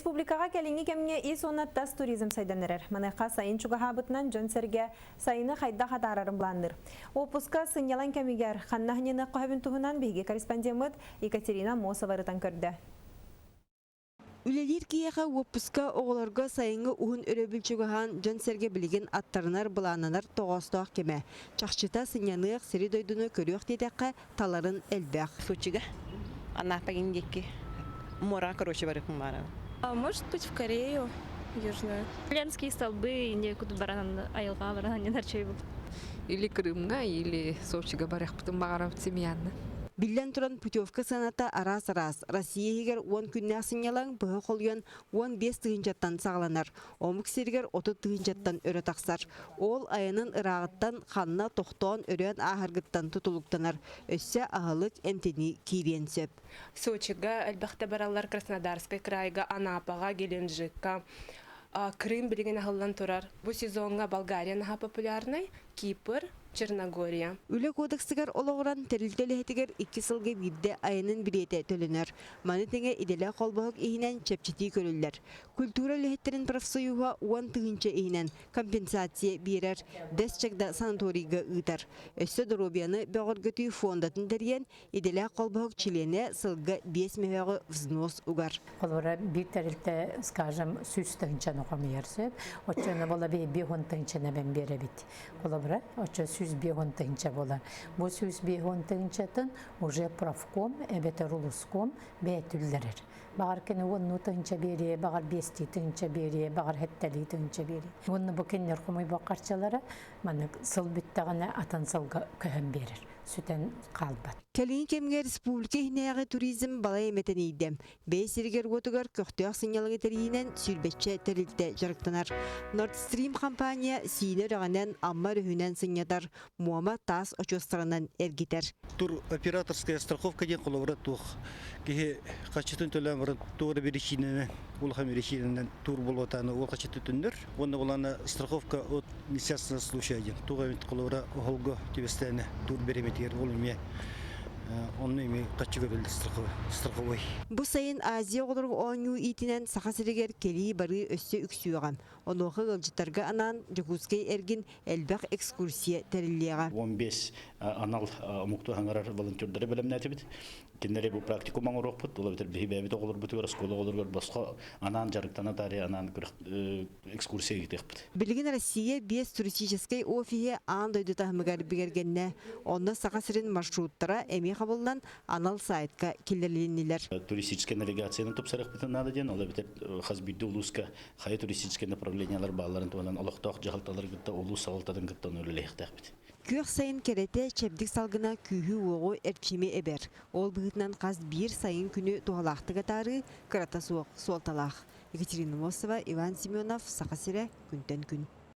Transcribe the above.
Республикаҕа кэлиҥҥи кэмҥэ ис уонна тас туризм сайдан эрэр. Маныаха сайын чугаһаабытынан дьон-сэргэ сайыны хайдах атаарарын былаанныыр. Уоппуска сынньалаҥ кэмигэр ханна аһыньыныахха сөбүн туһунан биһиги корреспондеммыт Екатерина Аммосова ырытан көрдө. Үлэлиир киһиэхэ уоппуска оҕолорго сайыҥҥы уһун өрөбүл чугаһаан дьон-сэргэ билигин аттарынар былааннанар тоҕоостоох кэмэ. Чахчыта сынньаныах, сири-дойдуну көрүөх диэтэххэ, таларын элбэх. Сочига, Анапа диэки муораҕа короче барыахпын баҕарабын. А может быть, в Корею Южную. Ленские столбы некуда баран айылҕа баран анньынар чөйбүт. Или Крымҥа, или Сочига барыахпытын баҕарабыт семьянна. Биллэн туран, путевка сыаната араас-араас. Россия иһигэр 10 күннээх сынньалаҥ быһа холуйан 15 тыһыынчаттан саҕаланар. Омук сиригэр 30 тыһыынчаттан өрө тахсар. Ол айанын ырааҕыттан ханна тохтоон өрөөн ааһаргыттан тутулуктанар. Өссө аһылык эмтэнии киириэн сөп. Сочига элбэхтэ бараллар Краснодарскай крайга, Анапаҕа, Геленджикка. Крым билигин аһыллан турар. Бу сезоҥҥа Болгария наһаа популярнай, Кипр, Черногория. Үлэ кодексыгар олоҕуран тэрилтэ үлэһитигэр икки сылга биирдэ айанын билиэтэ төлөнөр. Маны тэҥэ идэлээх холбоһук иһинэн чэпчэтии көрүллэр. Культура үлэһиттэрин профсоюһа 10 тыһыынча иһинэн компенсация биэрэр, Дэс Чагда санаторийга ыытар. Өссө доруобуйаны бөҕөргөтүү фондатын тэрийэн, идэлээх холбоһук чилиэнэ сылга 5 мөһөөҕү взнос угар. Холобура, биир тэрилтэ, скажем, 100 тыһыынчаны хомуйар сөп. Оччону буола 50 тыһыынчаны эбэн биэрэбит. Холобура, оччо 150 тыһыынча буолар. Бу 150 тыһыынчатын уже профком эбэтэр улуском бэйэтүллэрэр. Баҕар кини 10 тыһыынча биэриэ, баҕар 5 тыһыынча биэриэ, баҕар 7 тыһыынча биэриэ. Уонна бу кинилэр хомуйбут харчылара маннык сыл бүттэҕинэ атын сылга көһөн биэрэр, сүтэн хаалбат. Кэлиҥҥи кэмҥэ республика иһинээҕи туризм балай эмэ тэнийдэ. Бэйэ сиригэр-уотугар көхтөөх сынньалаҥы тэрийиинэн сүүрбэччэ тэрилтэ дьарыктанар. Nordstream компания Сиинэ үрэҕинэн, Амма өрүһүнэн сынньатар, Муома таас очуостарынан эргитэр. Тур операторская страховка диэн холобура туох киһи хаччытын төлөөн баран туора биричиинэнэн улахан биричиинэнэн тур болуотааны ол хаччыты төннөр уонна булана страховка от несчастного случая диэн туох эмит холобура оһолго түбэстээнэ тур бириэмэтигэр ол эмиэ онно эмиэ хаччы көрүллэр страховой. Бу сайын Азия оҕолору оонньуу иитинэн Саха сиригэр кэлии-барыы өссө үксүөҕэ. Онуоха ыалдьыттарга анаан Дьокуускай эргин элбэх экскурсия тэриллиэҕэ. 15 анал омуктуу хаҥарар волонтердары бэлэмнээтибит. Кинилэри бу практикум оҥоруохпут, ол эбэтэр биһи бэйэбит оҕолорбутугар, оскуола оҕолоругар босхо анаан дьарыктана таарыйа анаан экскурсия ыытыахпыт. Билигин Россия биэс туристическай офиһы аан дойду таһымыгар бигэргэннэ. Онно Саха сирин маршруттара эмиэ хабыллан анал сайтка киллэрилиннилэр. Туристическай навигацияны тупсарыахпытын наада диэн, ол эбэтэр хас биирдии улууска хайа туристическай направлениялар баалларын туһунан олохтоох дьаһалталары кытта, улуус салалтатын кытта ону үлэлэһиэхтээхпит. Күөх сайын кэрэтэ, чэбдик салгына күүһү-уоҕу, эрчими эбэр. Ол быһыытынан хас биир сайын күнү туһалаахтык атаарыы кырата суох суолталаах. Екатерина Мосова, Иван Семенов, Саха сирэ, күнтэн күн.